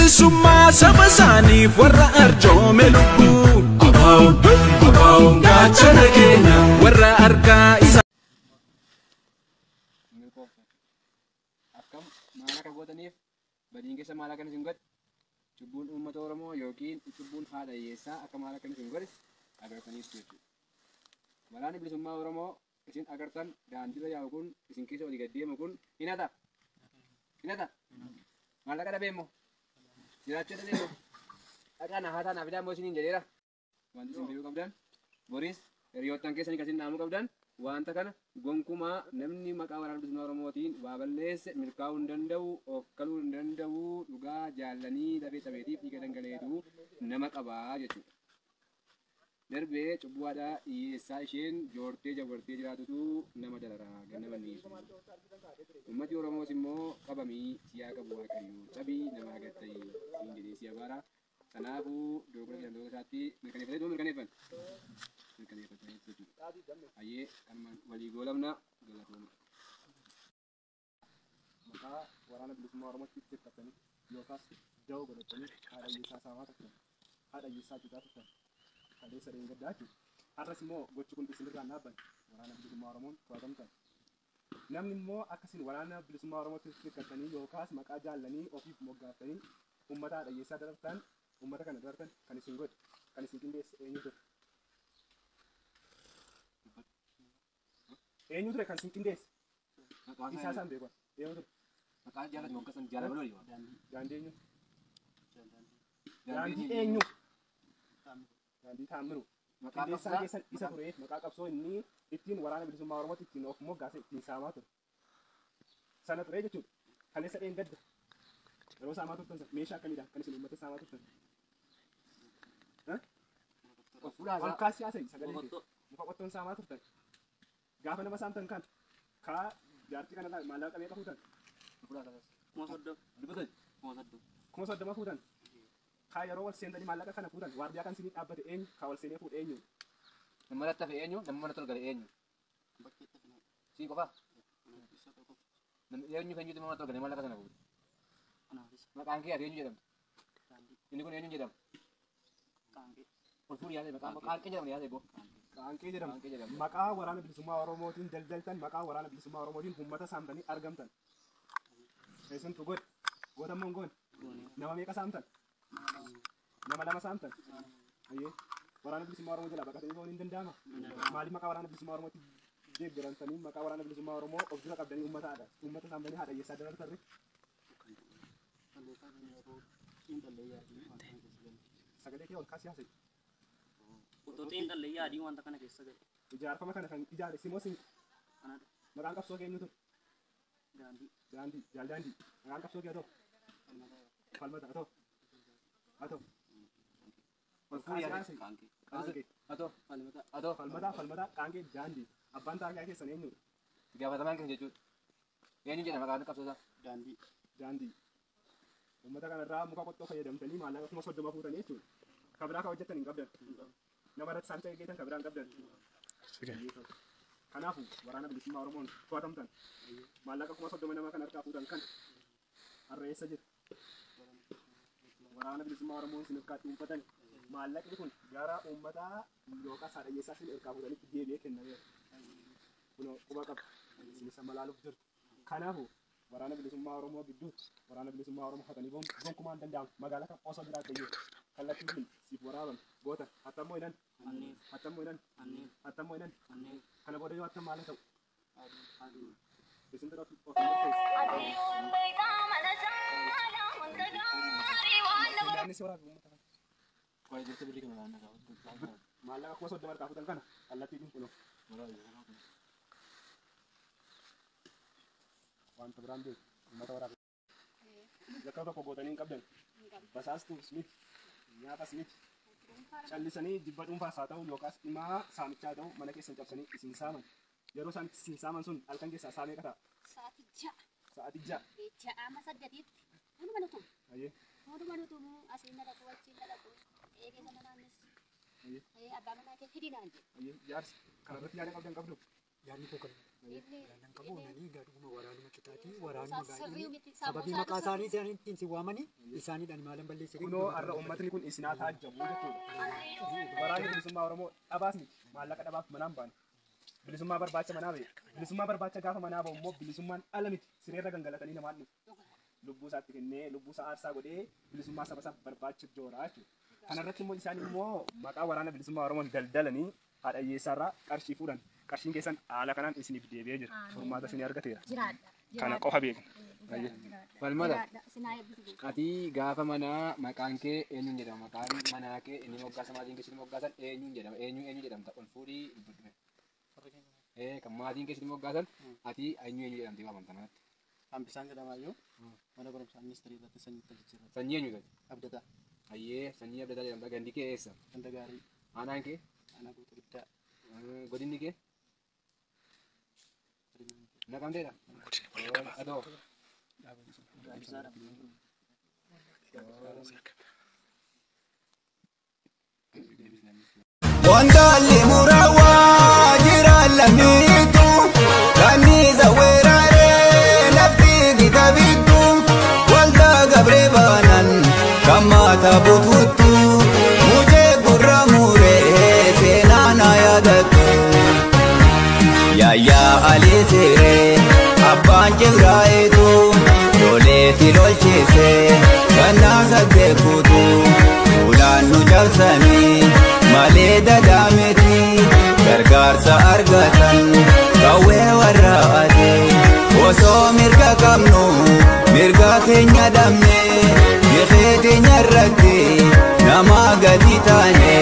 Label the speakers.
Speaker 1: Bilisummaa saba isaaniif warra arjoome lubbuu. Abaa'oon abaa'oon gaachana keenya warra harkaa isaa.
Speaker 2: Akkam maal akka gootaniif badiin keessa maal akka isin godhe cubbuun uummata Oromoo yookiin cubbuun haadha hiyyeessaa akka maal akka isin godhe agartaniif jechuudha. Waraanni bilisummaa Oromoo isin agartan daandiirra yaa'u kun isin keessa olii gad deemu kun hin hata. Hin hata. Maallaqa dhabee immoo jiraachuu dhabee immoo dhaqaa na hataa naaf fidaa immoo isiniin jedheera. Wanti isin beekuu qabdan boris hiriyoottan keessanii kan isin dhaamuu qabdan wanta kana gonkumaa namni maqaa waraana bilisummaa Oromootiin waa balleesse milkaa'uu hin danda'u, okkaluu hin danda'u, dhugaa jaallanii lafee sabeetiif dhiiga dhangala'eetu nama qabaa jechuudha. Darbee cubbuu haadha hiyyeessaa isheen joortee jawwartee jiraatutu nama dararaa ganama niisu. Uummati Oromoos immoo qabamii siyaa qabu Waaqayyo cabii nama gatta'i siin jedhee si abaara. Kanaafuu dogoggora jedhamtoota isaatti mirkaneeffatee doo mirkaneeffan. Mirkaneeffatee jechuudha. Hayyee kanumaan walii goolabna galatooma.
Speaker 3: Maqaa waraana bilisummaa Oromootti hirkatanii yookaas da'oo godhatanii haadha hiyyeessaa saamaa turtan, haadha hiyyeessaa cuucaa turtan, kaleessa dheengaddaa jechuudha. Har'as immoo gochi kun isinirraa hin dhaabbanne waraana bilisummaa Oromoon to'atamtan. Namni immoo akkasiin waraana bilisummaa Oromootti hirkatanii yookaas maqaa jaallanii ofiif moggaaftanii uummata haadha hiyyeessaa darartan, uummata kana darartan kan isin godhe, kan isin qindeesse eenyu ture? Eenyu ture kan isin qindeesse? Isaa isaan beeku. Eenyu ture?
Speaker 2: Maqaa jaalatu moggasan jaalala walii.
Speaker 3: Daandii eenyu? Daandii eenyu? Daandii Taammiru.
Speaker 2: Maqaa
Speaker 3: Qindeessaan
Speaker 2: qabsaa
Speaker 3: keessan isa ture maqaa qabsoo inni ittiin waraana bilisummaa Oromootti ittiin of moggaase ittiin saamaa ture. Sana ture jechuudha. Kaleessa dheengadda. Yeroo saamaa turtan sana meeshaa akkamiidha kan isin uummata saamaa turtan?
Speaker 2: Of fuudhaa
Speaker 3: Ol kaasii haasa'e sagalee kee. Muka qottoon saamaa turtan. Gaafa nama saamtan kan kaa jaartii kanarraa maallaqa meeqa fuutan?
Speaker 2: Dubbatan.
Speaker 3: 30,000 fuutan. Kaa yeroo wal seentanii maallaqa kana fuutan waardiyaa kan isinii dhaabbate eenyu? Kaa wal seenee fuudhe eenyu?
Speaker 2: Nama manatti hafe eenyu? Nama manatti ol gale eenyu? Siin qofaa? Eenyu eenyutu mana manatti ol gale maallaqa sana fuudhe? Maqaan kee ati eenyu jedhamta? Inni kun eenyu jedhama? Ol fuudhi yaasee maqaan qaanqee jedhama yaasee boo.
Speaker 3: Qaanqee jedhama.
Speaker 2: Qaanqee jedhama.
Speaker 3: Maqaa waraana bilisummaa Oromootiin daldaltan, maqaa waraana bilisummaa Oromootiin uummata saamtanii argamtan. Isintu godhe. Goota immoo hin goone. Nama meeqa saamtan? Nama lama saamtan. Ayyee. Waraana bilisummaa Oromoo jalaa baqatanii ba'uun hin danda'ama? Maaliif maqaa waraana bilisummaa Oromootti deeggarantanii maqaa waraana bilisummaa Oromoo of dura qabdanii uummata haadha uummata saamtanii haadha hiyyeessaa darartarre? Sagalee kee ol kaasii haasa'e.
Speaker 4: Otoo xiinxallee yaadii wanta kana keessa gale.
Speaker 3: Ijaarfama kana kan ijaare simoo sin
Speaker 4: Anadha.
Speaker 3: maqaan qabsoo kee eenyu ture?
Speaker 4: Daandii.
Speaker 3: Daandii, jaal daandii. Maqaan qabsoo kee haa ta'u? Falmata haa ta'u? Haa ta'u.
Speaker 2: Ol fuudhi yaasee.
Speaker 3: Qaanqee.
Speaker 2: Atoo. Atoo.
Speaker 3: Falmataa, falmataa, qaanqee, daandii. Abbaan taakaa keessan eenyudha?
Speaker 2: Gaafatamaan keessa jechuudha. Eenyu jedhama maqaan qabsoo isaa?
Speaker 4: Daandii.
Speaker 3: Daandii. Uummata kanarraa muka qottoo fayyadamtanii maallaqa 30,000 fuutanii jechuudha. Kan biraa kan hojjettan hin qabdan. Nama irratti saamicha geggeessan kan biraa hin qabdan. Kanaafuu waraana bilisummaa Oromoon to'atamtan. Maallaqa 30,000 nama kan harkaa fuutan kan har'a eessa jira? Waraana bilisummaa Oromoon isin harkaa dhuunfatan. Maallaqni kun gara uummataa yookaas haadha hiyyeessaa isin harkaa fuutanitti deebi'ee kennameera. Kunoo quba qaba. Isinis amma ilaaluuf jirtu. Kanaafuu waraana bilisummaa Oromoo gidduutti waraana bilisummaa Oromoo hatanii ba'uun gonkumaa hin danda'amu. Magaalaa kam osoo jiraatte iyyuu kallattiin siif waraaban goota hattammoo hinan hattammoo hinan hattammoo hinan kana booda yoo hattan maal haa ta'u? Isin dura of murteessa. Yaadni si waraabe uummata kana.
Speaker 2: Qola jirti birrii kana naannoo gaafatu.
Speaker 3: Maallaqa 30,000 harkaa fuutan kana kallattiin kunoo. Wanta biraan beeku uummata waraabe. Yakka tokko gootanii hin qabdan. Basaastuus miti, nyaatas miti. Callisanii jibba dhuunfaas haa ta'u yookaas dhimaa saamichaa ta'u mana keessan cabsanii isin saaman. Yeroo isaan isin saaman sun halkan keessaa saa meeqa ta'a?
Speaker 5: Sa'aatii 6.
Speaker 3: Sa'aatii 6.
Speaker 5: 6 amma 8tti. Hunduma nutumu.
Speaker 3: Ayyee.
Speaker 5: Hunduma nutumu asiin na dhaqu achiin na dhaqu. Eegee sana naannessu.
Speaker 3: Ayyee.
Speaker 5: Abbaa manaa kee fidi naan jedhe.
Speaker 3: Ayyee jaarsi kanarratti yaada qabdan qabdu.
Speaker 6: Yaadni koo kan
Speaker 5: Inni
Speaker 6: Nan qabu nani egaa dhuguma waraanuma citaatii waraanuma
Speaker 5: sirrii
Speaker 6: gaa'ee
Speaker 5: miti
Speaker 6: sababii
Speaker 5: sammuu
Speaker 6: maqaa isaanii isaanii ittiin si waamanii isaaniidhaan maalan balleesse
Speaker 3: Kunoo har'a uummatni kun isinaa taajjabu jechuudha. Waraanni bilisummaa Oromoo dhabaas miti maallaqa dhabaaf manaan baane. Bilisummaa barbaacha manaa ba'e. Bilisummaa barbaacha gaafa manaa ba'u immoo bilisummaan ala miti sireerra gangalatanii namaan dhufu. Lubbuu isaatti kennee lubbuu isaa aarsaa godhee bilisummaa saba isaa barbaacha jooraa jechuudha. Kanarratti immoo isaan immoo maqaa waraana bilisummaa Oromoon daldalanii haadha hiyyeessaarraa qarshii fuudhan. Qarshiin keessan haala kanaan isiniif deebi'ee jira. Furmaata isinii argateera.
Speaker 5: Jiraadha.
Speaker 3: Kana qofa beekna.
Speaker 2: Falmata.
Speaker 5: Jiraadha. Sinaa eebbisu beeku.
Speaker 2: Ati gaafa manaa maqaan kee eenyuun jedhama? Maqaan manaa kee inni moggaasa maatiin kee sitti moggaasan eenyuun jedhama? Eenyu eenyu jedhamta? Ol fuudhii dubbadhu. Kan maatiin kee sitti moggaasan ati eenyu eenyu jedhamtee waamamta manatti?
Speaker 7: Hambisaan jedhamaayyuu mana barumsaa ministeerii irratti sanyii tajaajilu.
Speaker 2: Sanyii eenyu taate?
Speaker 7: Abdataa.
Speaker 2: Ayyee sanyii Abdataa jedhamta. Gandi kee eessa?
Speaker 7: Ganda gaarii.
Speaker 2: Aanaan kee?
Speaker 7: Aanaa guutuu guddaa.
Speaker 2: Godinni kee? Naqamteedha? Adoo.
Speaker 1: Wandaalli murawaa jira lammiitu kanniisa weeraree lafti gita bittu waldaa gabree baanan kan maata bututtu mucee gurra muree seenaa na yaadattu. Yaayyaa Alii Siree abbaan Cibraayitu loleetti lolchiisee gannaa saggee kutu ulaan nu cabsanii malee dadaamiti gargaarsa argatan qawwee warra adii osoo mirga qabnu mirga keenya dhabne bifee teenya irratti nama gadi taane.